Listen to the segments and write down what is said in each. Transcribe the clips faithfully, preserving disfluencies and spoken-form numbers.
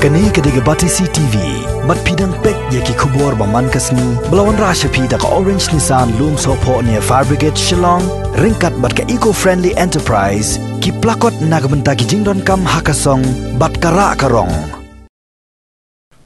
Kane ka dei ka Batesi T V. Bad phi dang peit ïa ki khubor ba man ka sngi ba la wanrah sha phi da ka Orange Nissan Lumsohphoh near Fire Brigade Shillong, ryngkat bad ka Eco Friendly Enterprise, ki plakot na ka bynta ki jingdonkam ha ka song bad ka rah ka rong.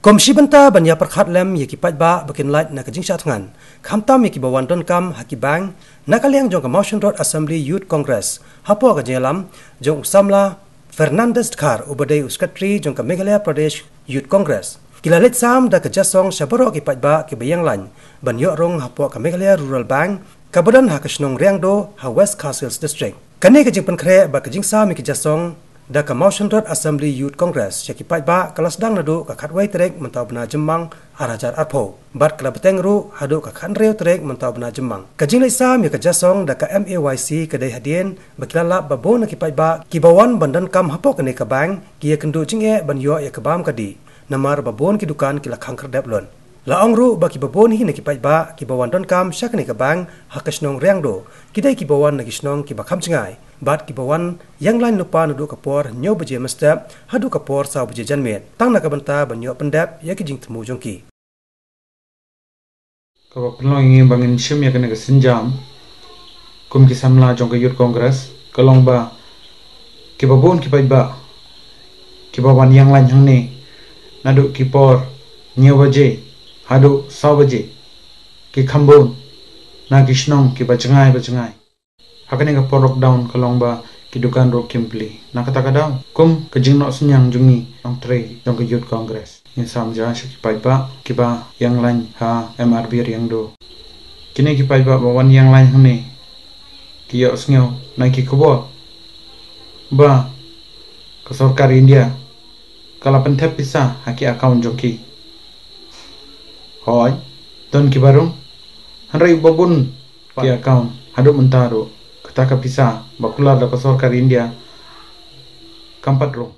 Kum shi bynta ban ïa pyrkhat lem ïa ki paidbah ba kin lait na ka jingshah thngan, khamtam ïa ki ba wan donkam ha ki bank, na ka liang jong ka Mawshynrut Assembly Youth Congress, hapoh ka jingïalam jong u samla Fernandes Dkhar, uba dei u Secretary jong ka Meghalaya Pradesh Youth Congress, ki la leit sam da ka jingïasong sha baroh ki paidbah ki ba ïeng lain ban ïoh rung hapoh ka Meghalaya Rural Bank, ka ba don ha ka shnong Riangdo, ha West Khasi Hills District. Kane ka jingpynkhreh bad ka jingsam ïa ka jingïasong da ka Mawshynrut Assembly Youth Congress sha ki paidbah ka la sdang naduh ka khatwei tarik mynta u bnai Jymmang ar hajar arphew, bad ka la bteng ruh haduh ka khathynriew tarik mynta u bnai Jymmang. Ka jingleit sam ïa ka jingïasong da ka M A Y C ka dei hadien ba ki la lap ba bun na ki paidbah ki ba wan ban donkam hapoh kane ka bank ki ïakynduh jingeh ban ïoh ïa ka bam ka dih, namar ba bun ki dukan ki la khang khyrdep lut. La ong ruh ba ki ba bun hi na ki paidbah ki ba wan donkam sha kane ka bank ha ka shnong Riangdo, ki dei ki ba wan na ki shnong ki ba kham jngai, bad ki ba wan ïeng lain lypa naduh ka por hynñiew baje mynstep haduh ka por saw baje janmiet, tang na ka bynta ban ïoh pyndep ïa ki jingthmu jong ki. Kaba pynlong ïa ngi ba ngin shim ïa kane ka sienjam kum ki samla jong ka Youth Congress ka long ba ki ba bun ki paidbah ki ba wan ïeng lain hangne naduh ki por hynñiew baje haduh saw baje, ki kham bun na ki shnong ki ba jngai ba jngai. Ha kane ka por lockdown ka long ba ki dukan ruh kim plie. Na kata ka daw, kum ka jingnoh synñiang jong ngi, nongtrei jong ka Youth Congress, ngin sam ja sha ki paidbah ki ba ïeng lain ha M R B Riangdo. Kine ki paidbah ba wan ïeng lain hangne ki ïohsngew na ki khubor ba ka sorkar India ka la pynthep pisa ha ki account jong ki. Hooid, don ki ba rung, hynrei ba bun ki account haduh mynta ruh kata ka pisa ba kular da ka sorkar India kam pat rung.